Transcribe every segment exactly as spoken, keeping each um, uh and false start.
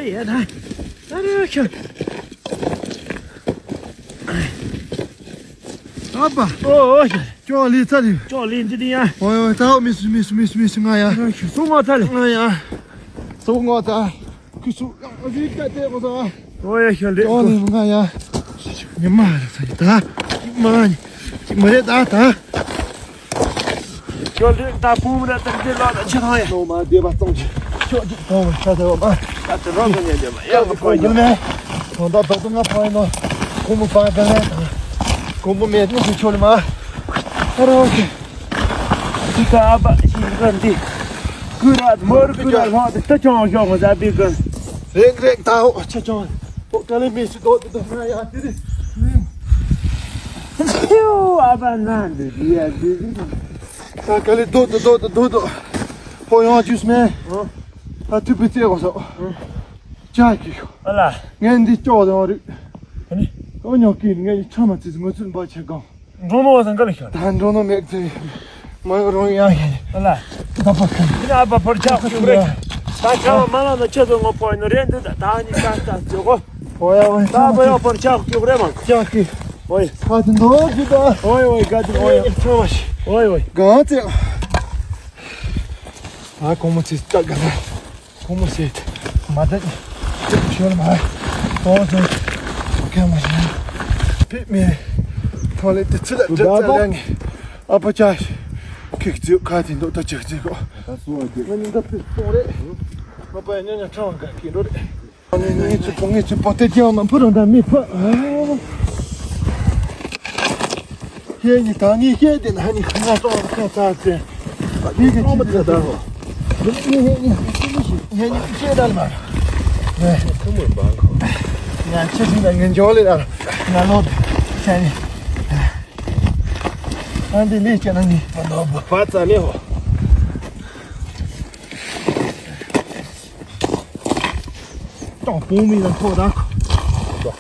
ཡ་ད། ཨ་རེ་ཁྱོད། ཨ་པ། ཨོ་ཨོ་ཁྱོད། ཅོག་ལི་ཚ་ལི། ཅོག་ལི་འདི་དེ་ཡ། ཨོ་ཨོ་ད་མི་སུ་མི་སུ་མི་སུ་མི་སུ་ང་ཡ། སུ་ངོ་ཚ་ལི། ང་ཡ། སུ་ངོ་ཚ། ཁུ་སུ་ཡང་རིག་ཀ་ཏེ་ངོ་ཚ། ཨོ་ཡ་ཁྱོད་ལི། ཅོག་ལི་ང་ཡ། ཉི་མ་རེད་ཚ་ཡི་ད། མ་ཉི་མ་རེད་ད་ད། ཁྱོད་ལུས་ད་ཕུང་ར་དང་འདི་ལ་ད་ཆི་ཐང་ཡ། ནོ་མ་བདེ་བ་གཏོང་ཆེ། ཁྱོད་ཀྱི་ཕོ་བ་ཤ་ཚ་བ་མ། ད་དེ་རོགས་ཀྱི་ཉན་རྒྱུ་མ་ཡག་པོ་ཁོ་ཡིན། ནས་ཁོང་ད་ད་དུང་ང་ཕོ་ཡིན་ནོ། ཁོང་མོ་ཕ་ག་ལེ། ཁོང་མོ་མེད་ནི་ཁྱོད་ལ་མ། ཨ་རོགས་ཀྱི། འདི་ད་ཨ་ཕ་ཞིག་ག་འདི། ཀུ་ར་མོར་ཀུ་ར་ལྷོ་དེ་ད་ཅོང་ཤོག་ང་ཟ་བི་ཀུན། རེག་རེག་ད་ཧོ་ཆ་ཅོང་། ཧོ་ག་ལེ་མེ་སི་དོ་དེ་དོ་ང་ཡ་དེ་དེ། ཨ་ཕ་ན་འདི་འདི་ཡ་འདི་འདི། ད་ག་ལེ་རྡོ་རྡོ་རྡོ་རྡོ་རྡོ་རྡོ། ཕོ་ཡང་ཇུས་མེ། ཨ་ཐུབ་པའི་རྩེ་གོ་སོ། ཅག་གི་ཤོ། ཨ་ལ། ངས་འདི་ལྕོག་དང་རིག་ཨ་ནི། ཨོ་ཉོག་གི་ངས་ཆ་མ་ཚིས་ངོ་ཚུལ་འབའ་ཆེ་གང་། འགྲོ་ནོ་བ་སང་ག་ལ་ཤོ། ད་འགྲོ་ནོ་མེད་ཚེ། མ་ཡོ་རོང་ཡང་ཡང་། ཨ་ལ། ད་པ་ཁ། འདི་ན་ཨ་ཕ་ཕར་ཆག་ཡོད་རེད། ད་ཆ་བ་མ་ལ་ན་ཆ་ཚོ་ངོ་ཕོ་ཡིན་ནོ་རེད་འདི་ད་ད་ནི་ད་ད་ཚོ་གོ། ཨོ་ཡ་ཨོ་ཡ། ད་པ་ཡོ་ཕར་ཆག་ཡོད་རེད་མ། ཅག་གི། ཨོ་ཡ། ཁ་ཚིག་འདོགས་ཀྱི་ད། ཨོ་ཡ་ཨོ་ཡ་ག་ཚིག་ཨོ་ཡ། ཨོ་ཡ་ཨོ་ཡ། གང་ཚེ། ཨ་ཁོང་མོ་ཚིག་ཅག་ག་ལ། ཁོང་མོ་ཟེར། མ་ད་ནི། ཅག་ཤོར་མ། ཏོང་ཏོང་། ཁ་མ་ཤེས། ཕིག་མེ། ཐོ་ལེ་ཏི་ཚི་ལ་འདྲ་ཙ་ལ་ངེ། ཨ་ཕ་ཅག་ཁིག་ཙིའུ་ཁ་ཐིན་དོ་ད་ཅག་ཙི་གོ། ང་ནི་འདབ་ཏི་སོང་རེད། ཨ་ཕ་ཡ་ཉ་ཉ་ཁྲ་བ་ག་ཁིག་འགྲོ་རེད། ངེད་ཚོ་ཕོ་ངེད་ཚོ་ཕོ་ཏེ་ཀྱང་མ་ཕུ་རང་ད་མི་ཕུ། ཧེ་ནི་ད་ནི་ཤེས་ཏེ་ན་ནི་ང་སོང་ཁ་ཚ་ཏེ། ནི་གི་ཅི་ཏེ་ད་ཧོ། ནི་ཧེ་ནི་ཧེ་ནི་ཤེས་ད་ལ་མ། ནི་ཁུ་མོ་བང་ཁོ། ང་ཆེ་ཤི་ན་ངན་འཇོག་ལེ་ད་ང་ལོ་ཏེ་ནི། ཨ་འདི་ལས་ཅན་ནི་མ་ནོ་བ་ཙ་ལེ་ཧོ། ཏོག་པོ་མི་ལ་ཐོ་ད་ཁོ།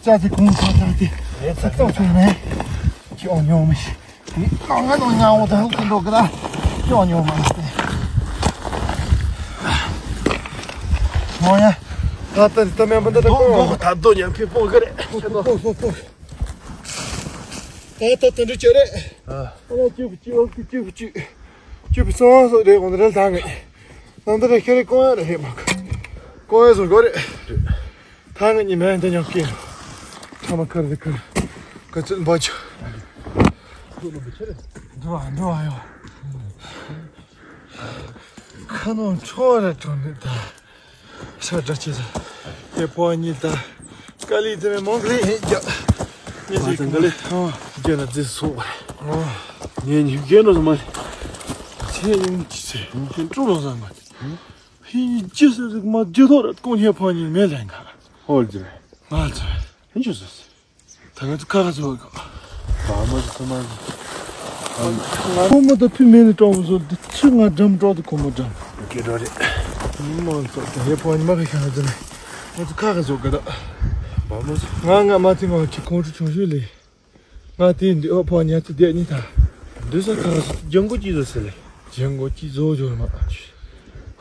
ཅག་ཅིག་གུང་ཚང་ཚང་དེ་ཚིག་ཐོག་ཚུགས་ནས་ཁྱི་ཨོ་ཉོ་མི་ཤི། དེ་ཨ་ང་ནོ་ཉ་འོ་ད་ཧུ་ཀི་འགྲོ་གི་ད་ཁྱི་ཨོ་ཉོ་མ་ཤི། མོ་ཡ། ད་ལྟ་ད་མེད་པ་འདི་ད་ཀོ་ད་རྡོ་ཉ་ཕི་པོ་གི་རེད། པོ་པོ་པོ། ད་ལྟ་ད་འདྲི་ཅི་རེད། ཨ་ལ་ཅི་ཅི་ཅི་ཅི་ཅི་པི་སོང་སོ་རེད་འོ་ན་རེད་ད་ངས། ནང་ད་རེད་ཁྱེད་རེད་ཀོ་ཡ་རེད་ཧེ་མ་ཀོ་ཡ་སོང་གོ་རེད། ད་ང་གཉིས་མེད་འདི་ཉོག་གི། ཐ་མ་ཁར་རེ་ཁར། ག་ཚོད་འབའ་ཆུ། འགྲོ་བ་འགྲོ་བ་ཡོ། ཁ་ནང་ཆོ་རེ་གྲོང་ནི་ད། ཤ་དྲ་ཆེ་ས། དེ་ཕོ་གཉིས་ད། ཀ་ལི་དེ་མོང་གི་ལི་ཧེ་རྒྱ། ངས་ཟིག་ཀ་ལི། རྒྱ་ན་རྫི་སོ། ངས་ཉིན་རྒྱ་ནོ་ས་མ། ཆེ་ཡིན་ཅི་ཚེ། ཁྱེད་འགྲོ་ལོ་ས་མ། ཧི་ཇི་སི་ཟིག་མ་ཇི་ཐོ་ར་ཀོང་ཧེ་ཕོ་ཉིན་མེ་ལེན་ག་ཧོལ་ཇི་རེད། ང་ཚོ་ཧིན་ཆུ་སི་ད་ང་ཚོ་ཁ་ཁ་ཚོ་ག་བ་མོ་ཚོ་མ་ཁོ་མོ་ད་ཕི་མེ་ནི་ཀྲོང་བཟོ་འདི་ཚུ་ང་འགྲམ་ཀྲོག་ཏུ་ཁོ་མོ་འགྲམ་ཀེ་འགྲོ་རེད། མོ་ཚོ་ད་ཧེ་ཕོ་ཉིན་མ་ཁ་ཁ་ཚོ་ནི་ང་ཚོ་ཁ་ཁ་ཚོ་ག་ད་བ་མོ་ཚོ་ང་ང་མ་ཐི་ང་ཁྱི་ཁོང་ཁྲུ་ཆུང་ཤོས་ལེ། ང་དེ་འདི་ཨོ་ཕོ་ཉ་ཚི་བསྡད་ནི་ད། འདི་ས་ཁ་ཁ་སི་ཇང་གོ་ཅི་བཟོ་སི་ལེ། ཇང་གོ་ཅི་བཟོ་བཟོ་མ།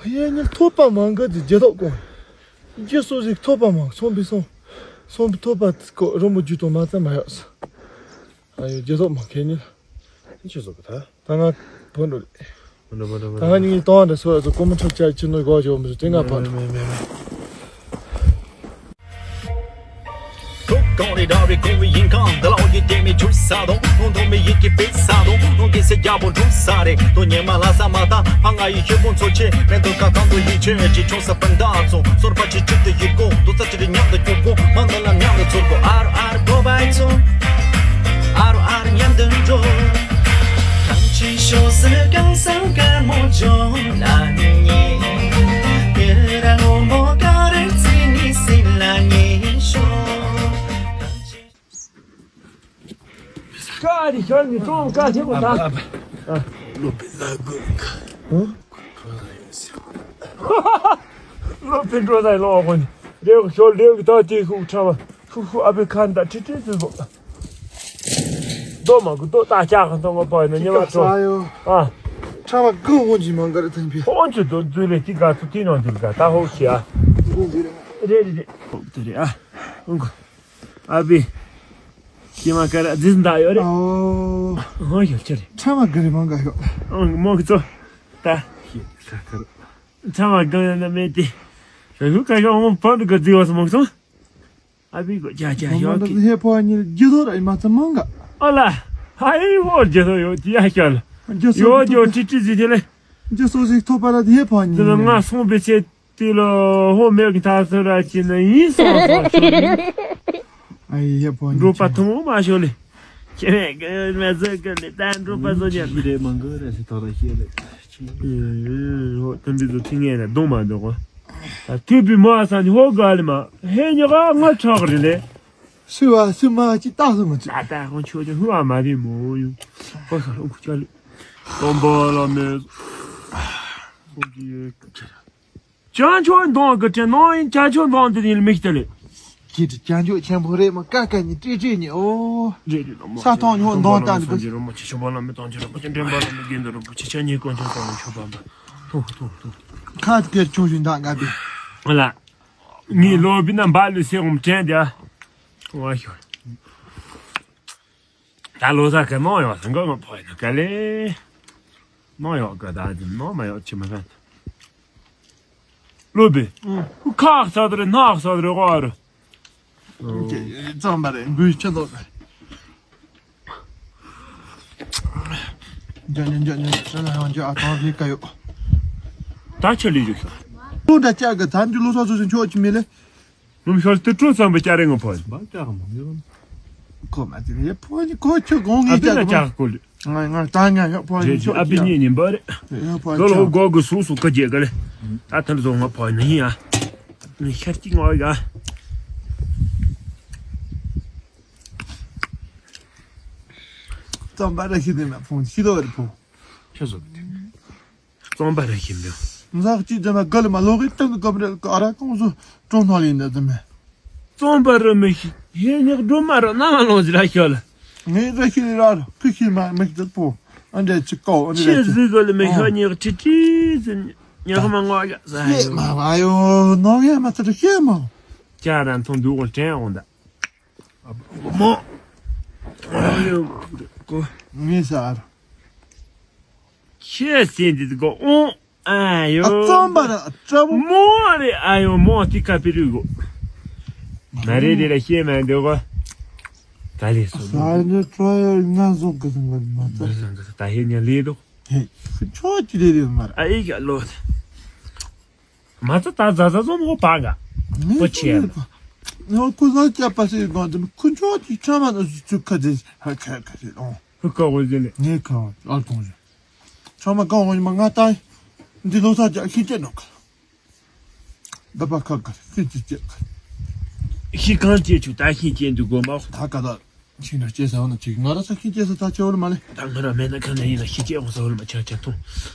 ཧ་ཡ་ཉི་ཐོབ་པ་མང་ག་དེ་རྒྱ་ཐོབ་གོ། རྒྱ་སོ་ཟིག་ཐོབ་པ་མང་སོང་པི་སོང་། སོང་པི་ཐོབ་པ་ཀོ་རོ་མོ་ཇུ་ཏོ་མ་ཙམ་མ་ཡོད་ས། ཨ་ཡོ་རྒྱ་ཐོབ་མང་ཁེ་ཉི་ལ། ཨི་ཆི་བཟོ་གི་ད། ད་ང་བོ་འགྲོ་རེད། མ་འགྲོ་མ་འགྲོ་མ་ད་ང་འགྲོ། གཉིས་གཏོང་འདྲ་སོ་ཡ་ཚོ་ཀོ་མོ་ཁྲག་ཆ་ཆི་ནོ་གོ་ཇོ་མི་ཟོ་དེ་ང་བོ་འགྲོ། མེ་མེ་མེ། ཐུགས་དགོངས་རེ་ར་བའི་ཁོང་བའི་ཡིན་ཁང་འདི་ལ་འོ་ཡི་དེ་མི་ཆུ་ས་དང་ནོ་མཐོང་མི་ཡིད་ཀྱི་པེ་ས་དང་ནོ་གེ་སེ་རྒྱ་པོ་འགྲོ་ས་རེད་དོ་ཉེ་མ་ལ་ས་མ་ད་ཕ་ང་ཡི་ཤེས་པོ་འཚོ་ཆེ་མེ་འདོད་ཁ་ཁང་དུ་ཡིད་ཆེས་ཅི་ཆུང་ས་པན་ད་ཚོ་སོར་པ་ཆི་ཆི་དུ་ཡིད་གོ་དུ་ས་ཆི་རི་ཉག་དུ་སྐྱོ་གོ་མ་འདི་ལ་ཉག་དུ་ཚོར་གོ་ཨར་ཨར་གོ་བའི་ཚོ་ཨར་ཨར་ཉམས་དུ་འགྲོ། ཁམ་ཆི་ཤོ་སི་གང་སང་ཀ་མོ་ཇོ་ལ་ཉེ་ཉེ་ཀེ་ར་ངོ་མོ་ཀ་རེ་ཙི་ནི་སི་ལ་ཉེ་ཤོ། ཀ་རི་ཤོར་ནི་ཀྲོང་ཀ་ཆེ་གོ་ད། ལོ་པི་ལ་གོ་ཁ། ཧུ། ལོ་པི་འགྲོ་ད་ལོ་གོ་ནི། རེ་གོ་ཤོར་རེ་གོ་ད་དེ་ཤུགས་ཁྲ་བ་ཤུགས་ཤུགས་ཨ་པེ་ཁ་འདའ་ཁྲི་ཁྲི་ཟེར་བོ། རྡོ་མ་གུ་རྡོ་ད་ལྕགས་ཁ་ཐོང་གོ་པ་ཡིན་ན་ཉེ་བ་ཐོང་ཨ། ཁྲ་བ་གང་འོང་གི་མང་གར་ཐན་པི། ཧོན་ཆུ་དོ་འཛུལ་ལེ་ཏི་ག་ཚུ་ཏི་ནང་འཛུལ་ག་ད་ཧོ་ཤི་ཨ། འོང་གི་རེད། རེད་རེད་རེད། ཧོ་དེ་རེད་ཨ། འོང་གི། ཨ་བི། ཤི་མ་ཀ་ར་རྫིས་འདའ་ཡོད་རེད། ཨོ། ཧོན་ཤོར་ཆུ་རེད། ཁྲ་བ་གི་རེད་མང་ག་ཡོད། འོང་གི་མོ་གི་ཚོ། ད། ཤི་ཁ་ཁ་ར། ཁྲ་བ་གང་ཡོད་ན་མེད་དེ། ཤ་ཤུ་ཀ་ཤ་འོང་བ་འདི་ག་རྫི་བ་སོ་མོ་གི་ཚོ། ཨ་བི་གོ་ཅ་ཅ་ཡོ་ཀི། ཧེ་ཕོ་ཉིལ་རྒྱུ་དོ་ར་མ་ཚ་མང་ག། ཨོ་ལ། ཧ་ཧེ་ཧོ་རྒྱུ་དོ་ཡོ་ཏི་ཡ་ཤ་ལ། རྒྱུ་སོ་ཡོ་རྒྱུ་ཏི་ཏི་ཟི་ཏི་ལེ། རྒྱུ་སོ་ཟིག་ཐོབ་པ་ར་ཧེ་ཕོ་ཉིལ། དེ་ལ་ང་སོང་པའི་ཆེད་དེ་ལ་ཧོ་མེ་གི་ཐ་སོ་ར་ཅི་ན་ཡིན་སོང་སོང་ཤོ་ཡིན། ཨ་ཡི་ཧེ་ཕོ་ཉིལ། འགྲོ་པ་ཐུང་མ་ཤོ་ལེ། ཁྱེད་མེད་གི་མེད་ཟེར་གི་ལེ་ད་འགྲོ་པ་ཟོ་ཉལ། ཁྱི་རེད་མང་གི་རེད་ཟེར་ཐོག་ལ་ཤེས་ལེ། ཨེ་ཧོ་དོན་འདི་ཚོ་ཐིང་ངེ་ལ་གདོང་མ་འདོག་གོ། ད་ཐུབ་པའི་མ་ས་ནི་ཧོ་ག་ལེ་མ་ཧེ་ཉི་ག་ང་ཆོག་རེད་ལེ། སུ་བ་སུ་མ་ཅི་ལྟ་སོང་ང་ཅི། ད་ད་ཧོ་ཆོག་ཅི་ཧུ་བ་མ་རེད་མོ་ཡུ། ཧོ་ས་ཧོ་ཁུ་ཅ་ལེ། སྟོན་པ་ལ་མེ། ཧོ་གི། བྱང་ཆུབ་མདོངས་ཀྱི་དྲིན་ནང་ཡིན། བྱང་ཆུབ་མདོངས་འདི་ཡིན་མིག་དེ་ལས། ཁྱེད་ཀྱི་བྱང་ཆུབ་ཆེན་པོ་རེད་མ་ཀ་ཀ་ཉི་ཏྲི་ཏྲི་ཉི་ཨོ། རེད་རེད་ལོ་མོ། ས་ཐོག་ཉི་ཧོ་མདོངས་བཏང་གི། སངས་རྒྱས་རིན་པོ་ཆེ་ཆོས་པ་བླ་མེད་དང་ཆོས་རིན་པོ་ཆེ་འདྲེན་པ་བླ་མེད་དགེ་འདུན་རིན་པོ་ཆེ་ཆ་ཉིད་དཀོན་མཆོག་གསུམ་ལ་མཆོད་པ་འབུལ། ཐུག་ཐུག་ཐུག་ཁ་སྐད་ཆུང་ཞིག་འདང་ང་པའི། ལ། ངའི་ལོ་བི་ན་འབའ་ལུ་སེ་འོམ་དྲན་དེ་ཨ། ང་ཤོར། ད་ལོ་ས་ཁ་ནང་ཡོད་ས་འགོ་ང་ཕོ་ཡིན་ན་ག་ལེ། ནང་ཡོད་ག་ད་ནང་མ་ཡོད་ཆི་མ་ཁ། ལོ་བི། ཁག་ས་དེ་རེད་ནག་ས་དེ་རེད་གོ་ཨ་རུ། རྩམ་པ་རེད་འགུལ་ཆེ་མདོག །འཇོག་ཉན་འཇོག་ཉན་ཟེར་ན་ཡང་འཇོག་ཨ་ཐང་ལི་ཀ་ཡོད། ད་ཆ་ལི་འཇོག་ཤོག །ལུ་འདྲ་ཅག་གི་ད་འདི་ལོ་ས་སོ་སོ་འཆོག་ཅི་མི་ལེ། ལུམ་ཤོར་ཏི་ཀྲུ་ཙམ་པ་ཅ་རེ་ང་ཕོ་ཡིན། ཁོ་མ་དེ་ནས་ཕོ་ནི་ཁོ་ཁྱོད་དགོང་ཨ་ངའི་བི་ན་ཅག་ཅག་གོ་ལི། ང་ང་ད་ང་ཡོད་ཕོ་ནི་རེད་ཁྱོད་ཨ་བི་ཅག་གཉིས་ཉིན་པ་རེད། ཡོད་ཕོ་ལོ་ལོ་ཅག་གོ་གི་སུ་སུ་ཁ་རྗེས་ག་ལེ། ད་ཐར་སོང་ང་ཕོ་ནི་ཡིན་ཨ། ནི་ཤར་གྱི་ངོ་ཡ། ཙམ་པ་ར་ཤི་དེ་མ་ཕོ་ཤི་དོ་རེད་ཕོ། ཁྱོད་སོ་གི་དེ། རྩོམ་པ་རེ་ཞིག་འདུག །ཟག་ཅིག་དེ་མ་ག་ལ་མ་ལོག་གི་སྟེང་གི་ཀམ་རེ་ཀ་ར་ཀོང་སུ་ཀྲོང་ཐང་ལིན་འདི་དེ་མེ། རྩོམ་པ་རུ་མི་ཤི་ཧེ་ཉག་སྒྲོལ་མ་རུ་ན་མ་ལོང་ཟི་ར་ཤོ་ལ། ངའི་ར་ཤི་ར་ར་ཕི་ཤི་མ་མིག་དེ་པོ་ཨ་འདྲ་ཅི་ཀའོ་ཨ་འདྲ་ཅི། ཆེ་ཟི་གོ་ལ་མི་ཤོ་ཉག་ཁྲི་ཁྲི་ཟི་ཉག་མ་ངོ་ཡ་ཟ་ཤེས་ཡོ། མ་བ་ཡོ་ནོ་ཡ་མ་ཚ་ར་ཤེས་མ། ཅ་ར་མཐོང་འདུག་གོ་དྲན་འོང་ད། ཨ་བུ་མོ། ཨ་ཡོ་གོ། ངའི་ས་ར། ཁྱེད་སེ་འདི་གོ་ཨོང་། ཨ་ཡོ། ཨ་ཙམ་པ་ར་ཨ་ཙམ་པོ། མོ་རེ་ཨ་ཡོ་མོ་ཏི་ཀ་པི་རུ་གོ། མ་རེ་རེ་ར་ཤེས་མ་འདོད་གོ། ད་ལེ་སོ། ས་ར་ནི་ཏྲོ་ཡོ་ང་ཟོ་གི་ང་མ་ད། ང་ཟོ་གི་ད་ཧེ་ཉ་ལེ་དོ། ཧེ། ཁུ་ཆོ་ཅི་རེ་རེ་མ་ར། ཨ་ཨི་ག་ལོ། མ་ཚ་ད་ཛ་ཛ་ཛོམ་གོ་པ་ག་ངས་པོ་ཆེ་ལ། ངས་ཁུ་ཚོ་སྐྱབས་པ་སེ་གོང་དུ་ཁུ་ཆོ་ཅི་ཁྲ་མ་ན་སུ་ཚུ་ཁ་དེ་ཧ་ཁ་ཁ་དེ་ཨོ། ཧུ་ཁ་འོ་ཟེ་ལེ། ངས་ཁ་ཨར་གཏོང་ཞིག་ཁྲ་མ་གང་འོ་ཉི་མ་ང་ད་འདི་ལོ་ས་ཅག་ཤི་ཅེ་ནོ་ཁ། ད་པ་ཁ་ཁ་ཤི་ཅི་ཅེ་ཁ། ཤི་གང་ཅེ་ཆུ་ད་ཤི་ཅེ་འདུག་གོ་མ། ད་ཀ་ད། ཤི་ན་སྐྱེ་ས་འོ་ན་ཅིག་ང་ར་ས་ཤི་སྐྱེ་ས་ད་ཆེ་བོ་ལ་མ་ལེ། ད་ང་ར་མེད་ན་ཁ་ན་ཡིན་ན་ཤི་སྐྱེ་འོང་ས་བོ་ལ་མ་ཆ་ཆ་ཐུང་།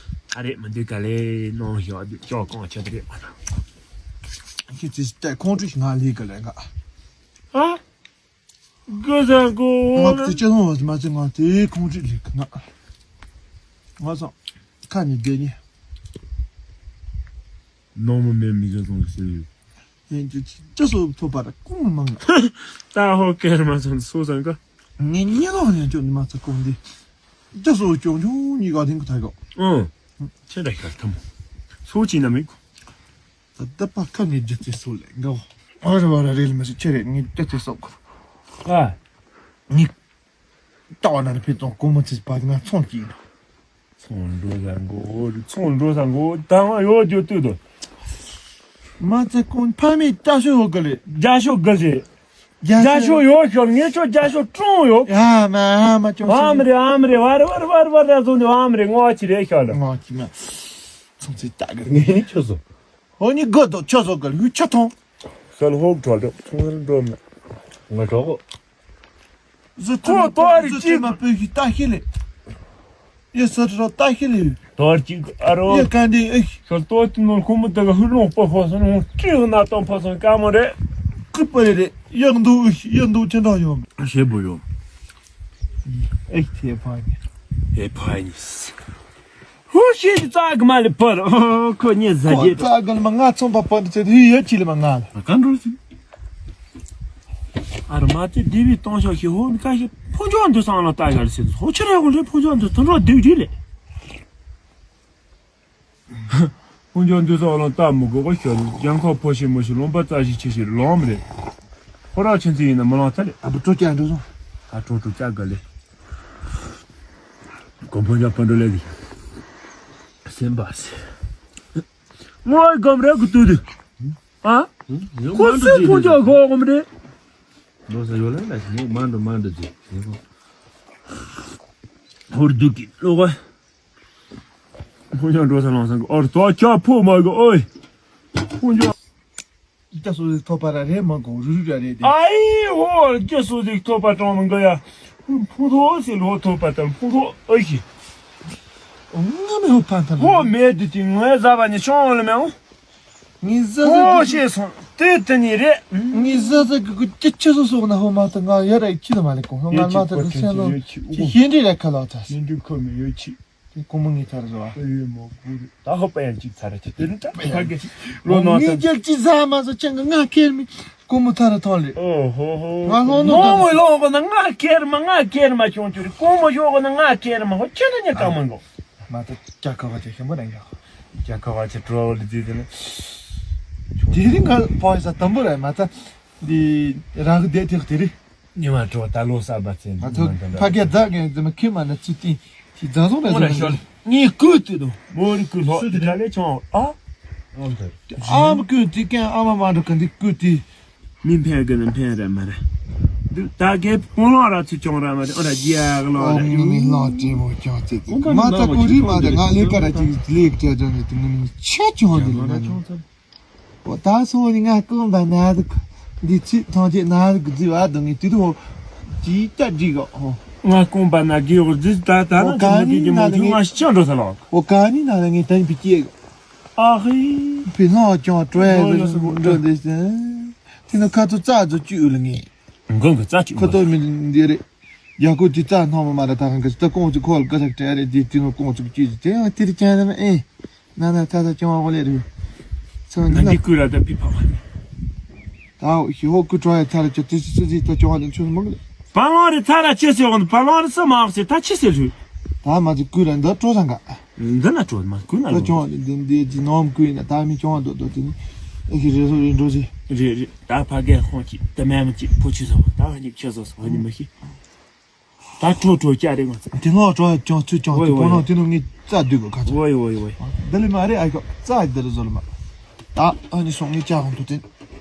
ད་རེད་མི་འདུག་ག་ལེ་ནོ་ཞོ་འདུག་ཅོ་གང་ཆ་ད་རེད་མ་ད། ཤི་ཅི་ད་ཁོང་ཁྲིད་ང་ལི་ག་ལེ་ང་། ཨ། ག་ས་གོ་ང་ཏི་ཅེ་ལོང་བ་མ་ཅེ་ང་ཏི་ཁོང་ཁྲིད་ལི་ག་ང་། ང་ས་ཁ་ནི་བདེ་ནི། ནོར་མ་མེད་མི་ག་ཚོང་གི་སེ་ཡོད། ཡིན་གྱི་ཅི་སོ་ཐོབ་པ་ར་ཀུང་མང་། ད་ཧོ་ཀེར་མ་སོང་སོ་སང་ག་ངས་ཉེ་ལོང་ནས་ཅོ་ནི་མ་ཚ་ཀུང་འདི། ཅི་སོ་ཅོང་ཅོང་གཉིས་ཀ་དེང་གི་ཐ་གོ་ཨོ། ཁྱེད་ར་ཤར་ཐམ། སོ་ཅི་ན་མི་གོ་ད་ད་པ་ཁ་ནས་རྒྱུ་ཚེ་སོ་ལེ་འགའ་བ་ར་བ་ར་རེ་ལ་མི་སི་ཁྱེད་རེ་ངས་རྒྱུ་ཚེ་སོ་གོ་ཨ། ངས། ལྟ་བ་ན་རེ་ཕེ་ཙོང་ཀུ་མོ་ཚིས་པ་ང་ཚོང་གི་ཡིན། ཚོང་འགྲོ་ས་འགོ་ཚོང་འགྲོ་ས་འགོ་ད་ང་ཡོད་རྒྱུ་ལྟོས་དོ། མ་ཚད་ཀུན་ཕ་མེས་ལྟ་ཤོ་ཡོད་གི་ལེ། རྒྱ་ཤོ་གི་ལེ། རྒྱ་ཤོ་ཡོད་ཤོར་ངས་ཤོ་རྒྱ་ཤོ་ཀྲུང་ཡོད། ཨ་མ་ཨ་མ་ཅོང་ཨ་མ་རེ་ཨ་མ་རེ་བར་བར་བར་བར་ར་ཚོང་འདི་ཨ་མ་རེ་ངོ་ཅི་རེ་ཤོར་ལ། ངོ་ཅི་མ་ཚོང་ཚིས་ལྟ་གི་ངས་ནི་ཁྱོད་སོ། ཧོ་ནི་གོ་དོ་ཁྱོད་སོ་གི་ལུས་ཆ་ཐོང་། ཤལ་ཧོག་གྲོལ་འགྲོ་ཚོང་འགྲོ་མེད། ང་གྲོགས། ཟི་ཁོ་ཏོ་རི་ཅི་མ་པོ་ཞིག་ལྟ་ཤི་ལེ། ཡེ་སོ་ཏྲ་ལྟ་ཤི་ལེ། ཏོར་ཅི་ཨ་རོ། ཡེ་ག་འདི་ཨེ། ཤོ་ཏོ་ཏི་ནོར་ཁོ་མོ་ཏ་ག་ཧུ་ལོང་པོ་ཧོ་སོ་ནོ་ཏྲི་ཡོ་ན་ཏོང་ཕོ་སོ་ཀ་མོ་རེ། ཀི་པ་རེ་རེ་ཡག་འདུག་ཨེ་ཡག་འདུག་ཅི་འདྲ་ཡོད། ཤེ་བོ་ཡོད། ཨེ་ཐེ་ཕ་ནི། ཨེ་ཕ་ནི། ཕོ་ཤེས་ཀྱི་རྩ་གི་མ་ལས་པར། ཨོ་ཁོ་ཉེ་ཟ་ཁོ་རྒྱས། རྩ་གི་མ་ང་ཚོང་པ་པར་འདི་ཚེ་དུས་ཡོད་ཅི་ལས་མ་ང་ལ། ག་འགྲོ་ཟིན། ཨ་ར་མ་ཚེ་སྡེ་བའི་སྟོང་ཤོག་ཤི་ཧོ་ནི་ཀ་ཤི་ཕོ་ཅོག་འདུ་སང་ལ་ལྟ་ག་ལ་ཟེར། ཧོ་ཆི་རེ་ཧོ་རེ་ཕོ་ཅོག་འདུ་ཐོན་རོགས་སྡེ་བ་འདི་ལས། ཁོང་ཚོ་འདི་ཚོ་ལ་ལྟ་མི་དགོས་པ་ཤོད། རྒྱང་ཁ་ཕོ་ཤི་མོ་ཤི་ལུང་པ་རྩ་ཞིག་ཆེ་ཞིག་ལོང་མི་རེད། ཁོ་ར་ཆེན་ཚེ་ཡིན་ན་མི་ལོང་ཐ་ལེ། ཨ་བུ་སྤྲོ་སྐྱ་འགྲོ་སོང་། ཨ་སྤྲོ་སྤྲོ་སྐྱ་ག་ལེ། གོམ་ཕོ་ཇ་ཕོ་འགྲོ་ལེ་དི། སེམས་པ་སེ། ངོ་གམ་རེ་གུ་ཏུ་དུ། ཨ། ཁོ་སུ་ཕོ་ཇ་གོ་གམ་རེ། ལོ་ས་ཡོ་ལ་ལ་ཞིག་ངོ་མ་འགྲོ་མ་འགྲོ་ཅི། ཧོར་དུ་གི་ལོ་ག། ཕུང་ཅང་འགྲོ་ས་ལང་སང་གི་ཨོར་ཏོ་ཁྱ་ཕོ་མ་གི་ཨོའི། ཕུང་ཅང་། སྐྱ་སོ་ཟིག་ཐོབ་པ་ར་རེད་མ་གོ་རུ་རུ་ར་རེད་དེ། ཨའི་ཧོ་སྐྱ་སོ་ཟིག་ཐོབ་པ་གྲོང་མི་འགའ་ཡ། ཕུང་ཐོ་སི་ལོ་ཐོབ་པ་དང་ཕུང་ཐོ་ཨི་ཤི། ང་མི་ཧོ་ཕན་ཐང་། ཧོ་མེད་དུ་དེ་ངའི་ཟ་བ་ནི་ཤོང་ལ་མེའོ། ངའི་ཟ་ཟ་ཧོ་གི་ཤེས་སོང་དེ་དེ་ནི་རེད། ངའི་ཟ་ཟ་གི་གི་ཅི་ཆི་སོ་སོ་ན་ཧོ་མ་ཐང་ང་ཡ་ར་ཡི་ཁྱི་ལ་མ་ལེ་གོ་ཧོ་ང་མ་ཐང་གི་སེན་ལོ་ཅི་ཤེས་འདྲི་ར་ཁ་ལོ་ཐ་སི། ཤེས་འདྲི་ཁོ་མི་ཡོད་ཅི། དེ་ཀོ་མོ་ངའི་ཐར་ར་བ། ཨེ་མོ་བུ་རེད། ད་ཧོ་པ་ཡང་ཅིག་ཚར་ར་ཅི་དེ་རིང་ད་ཕ་གི་ཅི་ལོ་ནོ་ངའི་ཐང་རྒྱལ་ཅི་ཟ་མ་ཟ་ཅང་གི་ང་ཁེར་མི་ཀོ་མོ་ཐར་ར་ཐོང་ལེ། ཨོ་ཧོ་ཧོ། ང་ལོ་ནོ་མོ་ཐང་མོ་ལོ་གོ་ན་ང་ཁེར་མ་ང་ཁེར་མ་ཤོང་ཅུ་རེད། ཀོ་མོ་ཤོ་གོ་ན་ང་ཁེར་མ་ཧོ་ཁྱེད་ན་ཉེ་ཀ་མ་གོ། མ་ད་རྒྱ་ཁ་བ་ཅན་ཞིམ་པོ་རེད་ཡ། རྒྱ་ཁ་བ་ཅན་བྲོ་བ་ལི་དེ་དེ་ལ། དེ་རིང་ང་པོ་ཡི་ས་དམ་པོ་རེད་མ་ད། འདི་རང་གི་བསྡད་ཐེག་དེ་རེད། ཉི་མ་དྲོ་ད་ལོ་གསར་པ་ཚེ་ང་ཚོ་ཕ་གི་བདག་གི་འཛིན་མ་ཁྱིམ་མ་ན་ཚུལ་ཏིང་གི་རྫ་ཟོང་རེད་ཟོང་རེད། ངས་བསྐུལ་དུས་དུ་མོ་རི་བསྐུལ་ལྷོག་དེ་ག་ལས་བྱུང་ཨ། ཨ་མ་བསྐུལ་དུས་ཀན་ཨ་མ་མ་འགྲོ་གི་འདི་བསྐུལ་དུས། མི་འཕེན་གི་ནི་འཕེན་ར་མ་རེད། འདི་ད་གའི་སྤོང་ལོང་ར་ཚུལ་ཆུང་ར་མ་རེད། ཨོ་ར་རྒྱ་གི་ལོ་ཨོ་ར་ངི་ནི་ལོ་ཅེ་མོ་ཅང་ཚེ་ཚེ་མ་ད་ཀུ་རི་མ་ད་ང་ལས་ཀ་ར་ཅིག་ལས་ཀ་ཅང་ནི་དེ་ངི་ནི་ཆ་ཆུང་དེ་ལ་ན་ནི། ཨོ་ད་སོ་ནི་ང་རྐང་པ་ན་དུ་འདི་ཚིག་ཐང་ཆད་ན་དུ་གི་རྫི་བ་དུ་ངི་དུ་དུ་ཅི་ཀྱ་འགྲིག་གོ་ཨོ། ང་རྐང་པ་ན་གི་འོ་རྫི་ད་ད་ན་ཨོ་ག་ནི་ན་ལ་ངི་ང་ཤི་ཅང་འགྲོ་ས་ལོ། ཨོ་ག་ནི་ན་ལ་ངི་ད་ནི་བི་ཀྱེ་གོ། ཨ་ཧི། བི་ལོ་ཅང་ཀྲོ་ཡ་ཡོ་ཡོ་སི་འགྲོ་འདི་སི། དེ་ནི་ཁ་ཚོ་རྩ་ཚོ་བཅུག་ལ་ངེ། མགོ་གི་རྩ་བཅུག་ཁོ་ཏོ་མི་འདི་རེད། ཡ་ཁོ་དེ་རྩ་སྣང་མ་མ་ར་ད་གང་གི་ད་ཀོང་ཚོ་ཁོ་ལ་ག་ཚ་ཀྲ་རེད་དེ་དེ་ནི་ཀོང་ཚོ་བཅུག་དེ་ཡང་དེ་རེད་ཅང་ན་ཨེ། ན་ན་ད་ད་ཅང་བ་ལེ་རེད། ཚང་ན་ན་འདི་ཀུ་ར་ད་པི་ཕ་བ། ད་ཧི་ཧོ་ཀུ་ཀྲོ་ཡ་ཚ་ར་ཅོ་དེ་སི་སི་ད་ཅང་བ་ལེ་ཆུ་མང་གི་ལེ། བ་ལང་རི་ཚ་ར་ཅི་ཟེར་འོང་བ་ལང་རི་ས་མ་ཟེར་ད་ཅི་ཟེར་ལུས། ད་མ་ཅི་ཀུ་ར་འདི་ཀྲོ་ས་འགའ། འདི་ན་ཀྲོ་མ་ཀུ་ན་ཀྲོ་ལོ། ཅོང་འདི་འདི་ཅི་ནོམ་ཀུ་ཡིན་ན་ད་མི་ཅོང་འདོད་འདོད་དེ་ནི་ཨེ་ཤི་རེ་སོ་རེ་འགྲོ་ཞིག་རེ་རེ་ད་ཕ་གའི་ཁོང་གི་ད་མེ་མ་ཅི་ཕོ་ཆུ་ཟོ་ད་ཧ་ཉིབ་ཆེ་ཟོ་སོ་ཧ་ཉིབ་མ་ཤི། ད་ཀྲོ་ཀྲོ་ཅ་རེ་ང་ཚ། དེ་ནོ་ཀྲོ་ཅོང་ཚུ་ཅོང་ཅི་ཨོ་ཨོ་པོ་ནོ་དེ་ནོ་ངི་རྩ་སྡུད་གོ་ཁ་ཚ། ཨོ་ཨོ་ཨོ། འདི་ལི་མ་རེད་ཨ་ཁོ་རྩ་སྡུད་རེ་ཟོ་ལ་མ། ད་ཨ་ནི་སོང་ངི་ཅ་ཧོང་དུ་དེ་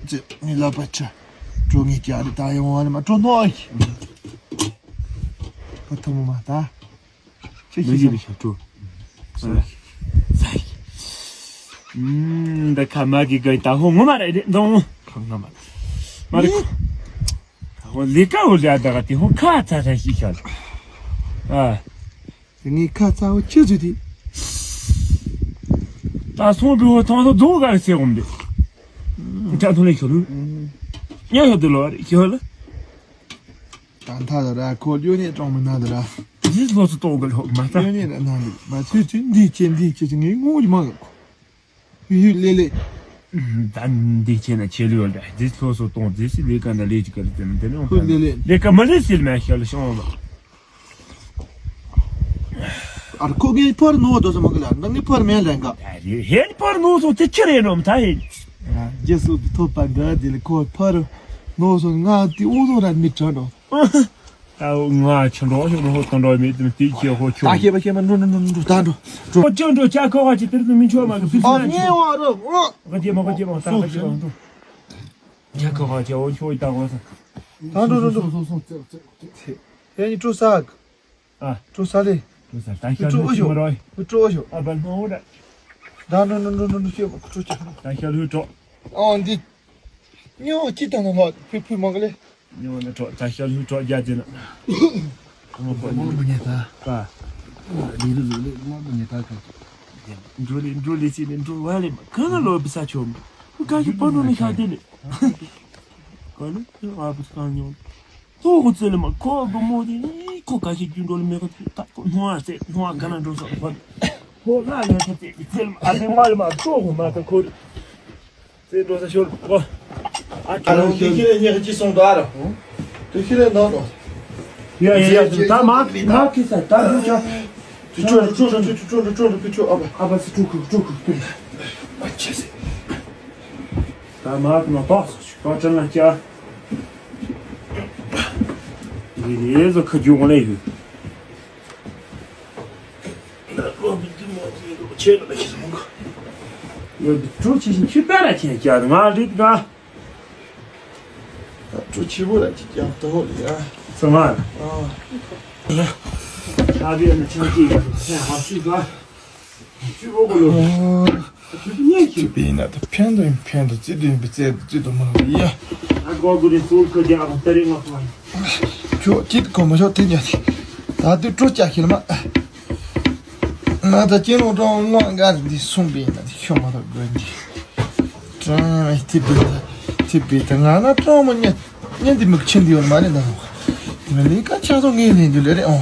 ཅི་ངི་ལ་པ་ཆ། ཀྲོ་ངི་ཅ་རེ་ད་ཡོང་བ་ལ་མ་ཀྲོ་ནོ་ཨི། ཨ་ཐོ་མོ་མ་ད། ཅི་ཞིག་ཞིག་ཞིག་ཀྲོ། ས་ས། ཨུམ་ད་ཁ་མ་གི་གི་ད་ཧོ་ངོ་མ་རེད་རེད་འདོང་། ཁ་ང་མ། མ་རེད། ཧོ་ལི་ཀ་ཧོ་ལི་ཨ་ད་ག་དེ་ཧོ་ཁ་ཚ་ཚ་ཞིག་ཤར། ཨ། ངའི་ཁ་ཚ་བོ་ཁྱོད་ཚོ་དེ། ད་སོང་བུ་ཧོ་ཐང་ལོ་རྫོང་ག་རེ་སེ་འོང་དེ། ཁྲ་ཐུང་ལས་ཤོར། ཉ་ཤོར་དེ་ལོ་རེ་ཤོར་ལ། ད་མཐའ་ལ་ར་ཁོ་གཡོ་ནས་གྲོང་མི་ན་ལ་ར། ཇིས་ལོ་སུ་གཏོང་གི་ལོ་མ་ད། གཡོ་ནས་ར་ན་ལ་མ་ཚུལ་ཚུལ་འདི་ཆེ་འདི་ཆེ་ངའི་ངོ་ཡི་མ་གི་ཁོ། ཡུ་ལེ་ལེ། ད་འདི་ཆེ་ན་ཆེ་ལུས་ཡོད་ལ་ཇིས་ལོ་སུ་གཏོང་ཇིས་སི་ལས་ཀ་ན་ལས་ཅི་ག་ལ་དེ་ན་དེ་ནས་ཡོང་ཧུ་ལེ་ལེ། ལས་ཀ་མ་ལས་སིལ་མ་ཤ་ལ་ཤོང་བ། ཨར་ཁོ་ངའི་ཕར་ནོ་དོ་ས་མ་གི་ལ་ང་ངའི་ཕར་མེན་ལ་འགའ། ཧེན་ཕར་ནོ་སོང་དེ་ཁྱེར་ཡིན་ནོམ་ད་ཧེན། རྗེས་སུ་ཐོབ་པ་འགའ་དེ་ལ་ཁོ་ཕར་ནོ་སོང་ང་དེ་འུ་ཚོ་ར་མི་དྲན་ནོ། ད་ང་ཆུ་འགྲོ་ཤོག་འགྲོ་ཧོ་ཏང་འགྲོ་མེད་དེ་དེ་ཁྱེད་ཧོ་ཆུ། ད་ཤེས་པ་ཤེས་པ་འགྲོ་འགྲོ་འགྲོ་འགྲོ་ད་འགྲོ་འགྲོ། ཁོ་ཅང་འགྲོ་ཅག་ཁོ་ཧ་ཅི་དེར་དུ་མི་ཆོག་མ་གི་ཕི་སུ་ཨ་ན་ཆུ། ངེ་བ་རོ་ཨོ། ག་ཅེ་མ་ག་ཅེ་མ་ད་ག་ཅེ་མ་འགྲོ། ཅག་ཁོ་ཧ་ཅི་འོ་ཆོ་ཡི་ད་གོ་ས། ད་འགྲོ་འགྲོ་འགྲོ། ཧེ་ནི་ཀྲུ་ས་གི། ཨ། ཀྲུ་ས་ལེ། ཀྲུ་ས་ད་ཤ་ཀྲུ་ཨོ་ལུ་ཤོ། མ་རོ། ཀྲུ་ཨོ་ཤོ། ཨ་བ་ནོ་ར། ད་འགྲོ་འགྲོ་འགྲོ་འགྲོ་འགྲོ་ཤོ་ཀྲུ་ཅི། ད་ཤ་ལུ་གྲོགས། ཨོ་འདི། ཉོ་ཅི་ད་ནོ་ཧོ་ཕུ་ཕུ་མ་ག་ལེ། ཉོ་ན་གྲོགས་ད་ཤ་ལུ་གྲོགས་རྒྱ་ཅི་ན། ཨོ་ཧོ་ནི་ཉེ་ད། ད། ལི་རུ་ལུ་ལི་ཨོ་ནི་ཉེ་ད་ག་འགྲོ་ལི་འགྲོ་ལི་སི་ནི་འགྲོ་བ་ལི་མ་ག་ན་ལོ་བི་ས་ཆོ་མ། ཀ་ཤི་པོ་ནོ་ནི་ཤ་དེ་ལི། ག་ལི་ཨ་བུ་ས་ཉོ། ཏོ་ཧུ་ཙེ་ལི་མ་ཁོ་བུ་མོ་དེ་ནི་ཁོ་ཀ་ཤི་རྒྱུ་འགྲོ་ལི་མེ་ཁོ་ད་ཁོ་ནོ་ཨ་ཙེ་ནོ་ཨ་ག་ན་འགྲོ་ས་ཁོ། ཁོ་ལ་ཡོད་ཚེ་དེ་ཚེ་ཨ་ནི་མ་ལ་མ་ཏོ་ཧོ་མ་ཏོ་ཁོ་རེ་ཚེ་འགྲོ་ས་ཤོར་གོ། ཨ་ཨ་རོ་ཁྱེད་ཁྱེད་ལ་ཉེ་གཅིག་སོང་དོ་ཨ་རོ། དུ་ཁྱེད་ལ་ནོ་ནོ། ཡ་ཡ་ཡ་ད་མ་ད་ཁི་ས་ད་དུ་ཅོ། དུ་ཅོ་རུ་ཅོ་རུ་དུ་ཅོ་རུ་ཅོ་རུ་དུ་ཅོ་ཨ་བ། ཨ་བ་སི་ཅོ་ཁུ་ཅོ་ཁུ་དུ། ཨ་ཆེ་སེ། ད་མ་ནོ་ཏོ་སོ་ཅོ་ཅོ་ན་ཅ། ཡི་ནི་ཟོ་ཁ་ཇུ་གོ་ལེ་ཡུ། ཡོད་འགྲོ་ཆེ་ཞིང་ཆུ་པ་ར་ཆེ་ཀྱང་ང་རིག་ང་། འགྲོ་ཆེ་བོ་ར་ཅིག་ཀྱང་ཏོ་ལི་ཡ། ཚང་མ། ཨ་བི་ཡ་ན་ཆང་ཅི་ཡ་ཧ་ཤུ་ག་ཆུ་བོ་གོ་ལོ། ཆུ་པ་ཡིན་ན་ད་ཕན་དུ་ཡིན་ཕན་དུ་རྩི་དུ་ཡིན་པའི་རྩལ་དུ་རྩི་དུ་མ་ལ་ཡ། ཨ་གོ་གུ་རི་སོལ་ཁ་རྒྱ་ཨ་ཏ་རི་ང་ཕ་ཡིན། ཁྱོད་ཅིག་གོ་མ་ཤོག་དེ་ཉ་དེ། ད་དུ་སྤྲོ་སྐྱ་ཤིལ་མ། ང་ད་ཅི་ལོ་གྲོང་ངོ་འགའ་འདི་གསུངས་པས་ན་འདི་ཤོ་མ་ཐག་དགོས་འདི། ཀྲང་ཐི་བི་ད་ཐི་བི་ད་ང་ན་གྲོང་མོ་ཉན་ཉན་འདི་མིག་ཆེན་འདི་ཡོད་མ་རེད་ད་ནོ། མི་ལི་ཀ་ཆ་ཚོ་ངའི་ལེན་རྒྱུ་ལེ་རེད་ཨོ།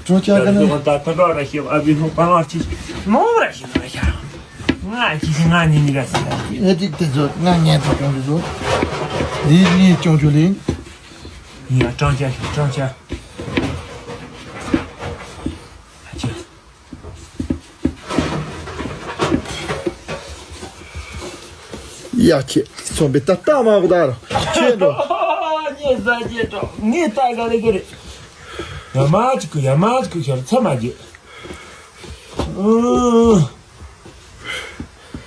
སྤྲོ་སྐྱ་ག་ན། ད་ད་ད་ར་ཤི་ཨ་བི་ཧོ་པ་ང་ཅི་ནོ་ར་ཤི་ན་ཤ། ང་ཅི་ང་ནི་ནི་ག་སི་ཡ། ཨེ་ཏིག་དེ་ཚོ་ང་ངན་ཐོག་ཀྱང་འདི་ཚོ། འདི་ངའི་ཅོང་ཆུ་ལིན། ཡ་ཀྲང་ཅ་ཀྲང་ཅ། ཡ་ཁྱེད་ཚོང་པའི་ད་ལྟ་མ་གོ་ད་རོ་ཁྱེད་འགྲོ། ཉེ་ས་ཅེ་ཀྲོ་ངས་ལྟ་ག་ལེ་གི་རེད། ཡ་མ་ཅིག་གི་ཡ་མ་ཅིག་གི་ཤར་ཚ་མ་རྒྱུ།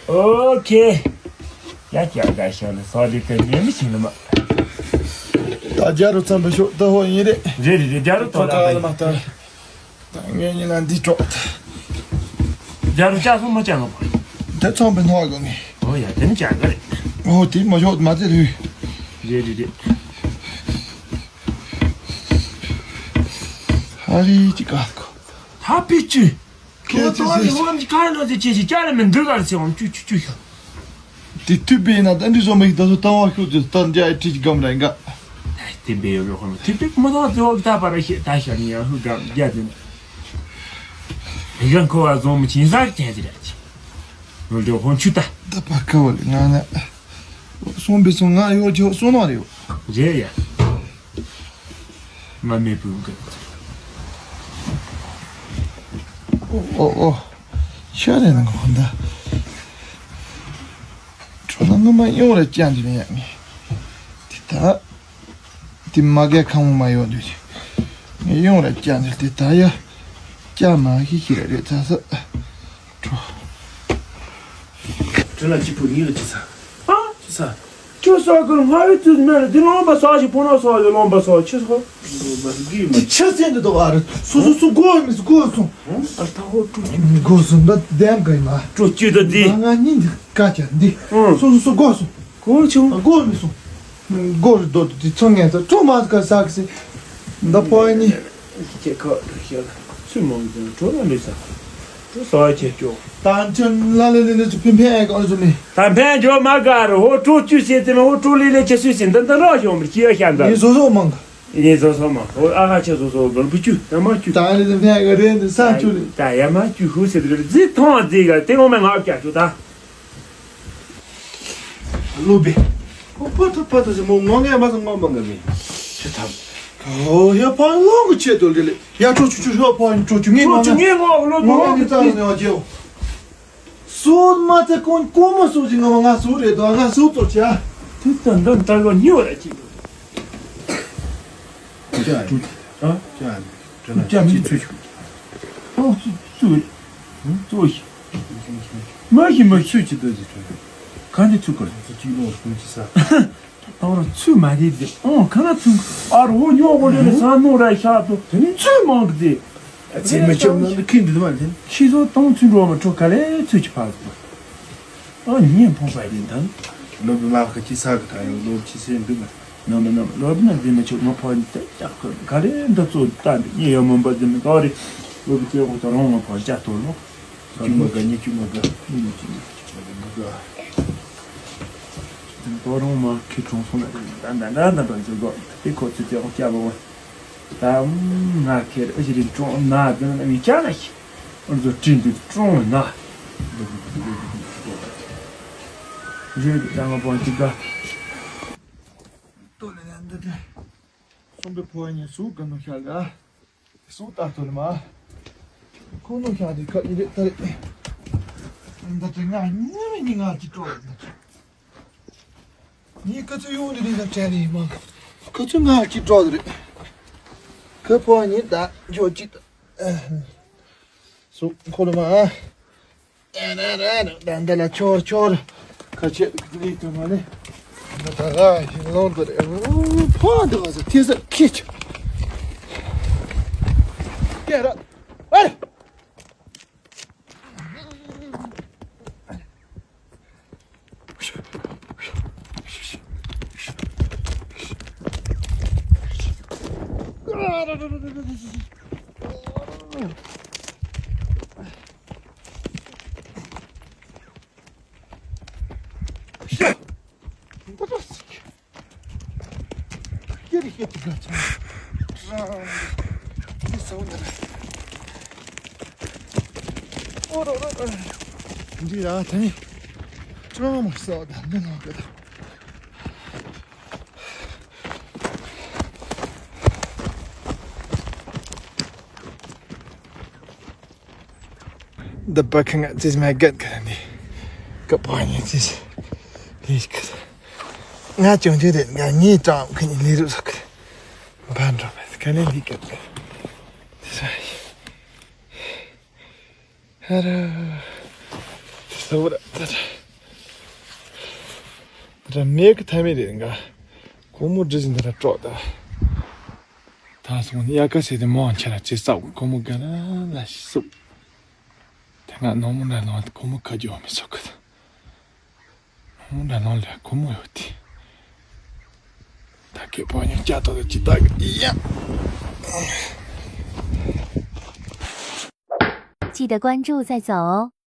ཨོ་ཁེ། ཡ་ཀྱ་ག་ཤ་ལ་སོ་ལི་ཏེ་ཉེ་མི་ཤིང་ལ་མ། ད་རྒྱ་རུ་ཚང་པའི་ཤོག་ད་ཧོ་ཡིན་རེད། རེད་རེད་རེད་རྒྱ་རུ་ཐོག་ད་ལ་མ་ད། ད་ངས་ཉིན་ལ་འདི་སྤྲོག་རྒྱ་རུ་ལྕགས་སོང་མ་ལྕགས་ལོག་པ། དེ་ཚང་པའི་ནོར་གོ་ངས། ཨོ་ཡ་དེ་ནི་ལྕགས་ག་རེད། ཨོ་དེ་མ་ཤོག་མ་ཚེ་རུ། རེད་རེད་རེད། ཧ་རི་ཅི་ག་གོ། ད་པི་ཅུ། ཁྱོད་ཚོ་ནི་ཧོན་གྱི་ཁ་ནོ་ཚེ་ཆེ་ཞིག་ཅག་ལ་མི་འདུག་གར་ཚེ་འོང་ཅུ་ཅུ་ཅུ་ཤོག་དེ་ཐུབ་པས་ན་ད་འདི་བཟོ་མ་ཡིག་ད་ཚོ་ལྟ་བ་ཤོག་ཅུ་ད་འདི་ཨེ་ཁྲི་གམ་ར་འགའ། དེ་འབད་ཡོད་ཡོད་ཁོ་ན་ཐུབ་པས་མ་ཐོག་ཚེ་འོག་ད་པར་ཤེས་ད་ཤ་ནི་ཡང་ཧུ་གམ་རྒྱ་དེ་ན། རི་གང་ཁོ་བ་བཟོ་མི་ཆེན་ས་ཅན་ཟེར་ཡ་ཅི། ནོར་འདྲ་ཧོན་ཆུ་ད། ད་པར་ཁ་བ་ལི་ང་ན། སོང་པའི་སོང་ང་ཡོད་ཅོ་སོང་ནོ་རེ་བ། རེད་ཡ། ང་མེད་བུ་གི། ཨོ་ཨོ། ཤ་རེ་ན་གོ་ཧོན་ད། ཁྲོ་ན་ངུ་མ་ཡོང་རེ་ཅན་དུ་ནས་ཡ་ངས། དེ་ད། དེ་མ་གས་ཁང་མ་ཡོང་དུས། ངས་ཡོང་རེ་ཅན་དུ་དེ་ད་ཡ། ཅ་མ་ཤི་ཤི་རེ་རེ་ཚ་ས། ཁྲོ། ཁྲོ་ན་ཅི་བུ་ནི་ལ་ཅི་ས། ཨ། ཅི་ས། ཁྱོད་ས་ཁུལ་སྔ་བའི་དུས་མེད་ལ་འདི་ལོང་པ་ས་ཞིག་ཕོ་ནོ་ས་ཞིག་ལོང་པ་ས་ཆི་ས། འདི་ཆ་ཚན་དུ་དོ་ཨ་རུ་སོ་སོ་སོ་སྒོ་མི་སོ་སྒོ་སོང་། ཨ་ད་ཧོ་ཀྲུ་ཀྲུ་སྒོ་སོང་ད་དེམ་ག་ཡིན་མ། ཀྲུ་ཀྲུ་ད་འདི། ང་ང་གཉིས་འདི་ཀ་ཅ་འདི། སོ་སོ་སོ་སྒོ་སོང་། སྒོ་ཆུང་། སྒོ་མི་སོང་། སྒོ་རུ་སྡོད་དུ་དེ་ཚོ་ངན་ཚ་ཁྲོ་མ་ཀ་ས་ཀི་སི། ད་ཕོ་ཨ་ནི། ཁྱེད་ཁ་ཤ་ལ་ཚུལ་མང་ཀྱང་གྲོ་ལ་མི་ས། གྲོ་ས་ཁྱེད་ཀྱོ། ད་ཁྱོད་ལ་ལ་ལ་ལ་ཚུ་ཕན་ཕན་ཨེ་ག་ཨོ་ཚུ་མི། ད་ཕན་ཇོ་མ་ག་རུ་ཧོ་གྲོ་བཅུ་ཟེར་ཏེ་མ་ཧོ་གྲོ་ལི་ལི་ཁྱེད་སུས་ཟིན་ད་ད་རོ་ཤོང་བར་ཁྱི་ཡ་ཤ་འདར། ངས་བཟོ་བཟོ་མང་ག་ངས་བཟོ་བཟོ་མང་ཧོ་ཨ་ཧ་ཁྱེད་བཟོ་བཟོ་བར་བུ་བཅུ་ཡ་མ་བཅུ། ད་ལི་ལི་ཕན་ག་རེ་འདི་ས་བཅུ་ལི། ད་ཡ་མ་བཅུ་ཧུ་ཟེར་ཏེ་རི་རྫི་ཐོང་རྫི་ག་དེ་ངོ་མ་ང་བརྒྱ་བཅུ་ད། ལོ་བེ། ཨོ་པ་ཐ་པ་ཐ་ཟེར་མོ་ངོ་ངས་མ་ཟེར་ངོ་མ་ངས་མི། ཆེ་ཐབས། ཨོ་ཡ་ཕ་ལོ་གི་ཆེ་དོ་ལེ་ལེ། ཡ་ཁྲོ་ཆུ་ཆུ་ཧྲོ་ཕ་ཡིན་ཁྲོ་ཆུ་ངས་ངོ་ཁྲོ་ཆུ་ངས་ངས་ངོ་ལོ་ངོ་ངོ་ངས་ཙང་ངས་ངོ་ཅེའོ། སོད་མ་ཚེ་ཀོན་ཀོ་མ་སོད་ཅི་ངོ་མ་ང་སོད་རེད་དོ་ང་སོད་ཙོ་ཆ། དུས་ད་འདོན་ལྟ་གོ་ཉེ་བ་ར་ཅི། ཅ་ཨ་ཅ་ཨ་ཅ་མི་ཚུ་ཆུ། ཨོ་ཚུ་ཚུ་ཚུ་ཡི། མ་ཤི་མ་ཤི་ཆུ་ཅི་དོ་ཅི་ཆུ། ག་འདི་ཚུ་གོ། ཚུ་ཅི་ལོ་སུ་ཅི་ས། ཏོ་ར་ཚུ་མ་རེད་དེ་ཨོ་ག་ན་ཚུ་ཨ་རོ་ཉོ་གོ་ལེ་ལེ་ས་ནོ་ར་ཤ་དོ་དེ་ནི་ཚུ་མང་གི་དེ། ཚེ་མ་ཆོམ་ན་ཁིན་འདི་མ་དེ། ཤི་ཚོ་སྟོང་ཚུ་འགྲོ་མ་འཕྲོ་ག་ལེ་ཚུ་ཅི་ཕ་གི། ཨ་ཉིན་ཕོངས་པ་ཡིན་དང་། ལོ་བི་མ་ཁ་ཅི་ས་གི་ད་ཡང་ལོ་ཅི་སེ་འདུག་ག་ནམ་ནམ་ལོ་བི་ན་འདི་མ་ཆོག་ང་ཕོ་ཡིན་ཏེ་ཀྱག་གི་ག་རེ་འདི་ཚོ་ལྟ་འདི་ཉེ་ཡོད་མོན་པ་འདི་མི་ག་རེ་ལོ་བི་ཚོའི་འོག་ཏུ་རོང་ང་ཕོ་ལྕགས་གཏོར་ལོ། ཅུ་མ་ག་ཉེ་ཅུ་མ་ག་ཉེ་ཅུ་མ་ག་མ་ག་ཏོ་རོང་མ་ཁི་གྲོང་སོང་ན་ད་ད་ད་ད་ད་ཟེར་གོ་ཏེ་ཁོ་ཚོ་ཏེ་འོག་སྐྱ་བ་བ་ད་ང་ཁེར་ཨ་ཞི་རིག་གྲོང་ན་ད་ན་མི་ཀྱག་ན་ཤི། ཨ་ཙི་དྲིན་དུ་ཀྲོང་ན། རེད་ད་ང་པང་གཅིག་ག་ཏོ་ལེ་ན་འདི་དེ། སོང་པའི་ཕོ་བ་ཉལ་སུ་ག་ནོ་ཤ་ག་སུ་ལྟ་ཏོ་ལེ་མ། ཁོ་ནོ་ཤ་དེ་ཁ་ཉི་རེད་ད་རེད། འདི་དེ་ང་ཉི་མ་ཉི་ང་གཅིག་ཀྲོང་ན། ངས་ཁ་ཚུར་ཡོང་དེ་རེད་ད་དྲན་རེད་མ། ཁ་ཚུར་ང་གཅིག་ཀྲོང་དེ་རེད། ཁ་ཕོ་བ་ཉལ་ད་འཇོག་གཅིག་ད། སུ་ཁོ་ལ་མ། ཨ་ན་ན་ན་ད་འདི་ལ་ཆོར་ཆོར། ཁ་ཆེ་ལི་ཏུ་མ་ནི། ད་ད་ག་ཞིག་ལོང་དུ་རེད། ཕོ་འདི་བ་ས་ཐེ་ས་ཁྱི་ཆ། ཀེ་ར་ཨ་ར། འདི་ལ་ད་ནི་ཅང་མ་ས་ད་འདི་ནང་གི་ད། འདི་པ་ཁ་ང་ཙིས་མ་གད་ག་ནི་ཀ་པ་ཉི་ཙིས་ལིས་ཀ་ང་ཅུང་ཅུ་རེད་ང་ཉིས་ཀྲང་ཁ་ཉི་ལི་རུ་སོག་བན་རོ་བས་ཁ་ནི་ལི་གད་ག་ཧ་ར་སོ་ར་ད་ར་མེ་གི་ཐ་མི་རེད་ང་ཀོ་མོ་འདྲི་ཟིན་ད་ར་ཀྲོག་ད། ད་སོང་ཡ་ཀ་ཟེར་ཏེ་མོ་ཆ་ལ་ཅི་ས་ཀོ་མོ་ག་ལ་ལ་ཤི་སུབ། དེ་སྔ་ནོར་མོ་འདྲ་ལོང་ཀོ་མོ་ཁ་རྒྱུ་མི་ཚོགས་གི། ནོར་མོ་འདྲ་ལོང་ལ་ཀོ་མོ་ཡོད་དེ། ད་ཀེ་པོ་ཉོ་ཅ་ཏོ་ཅི་ད་གི་ཡ། 记得关注再走哦。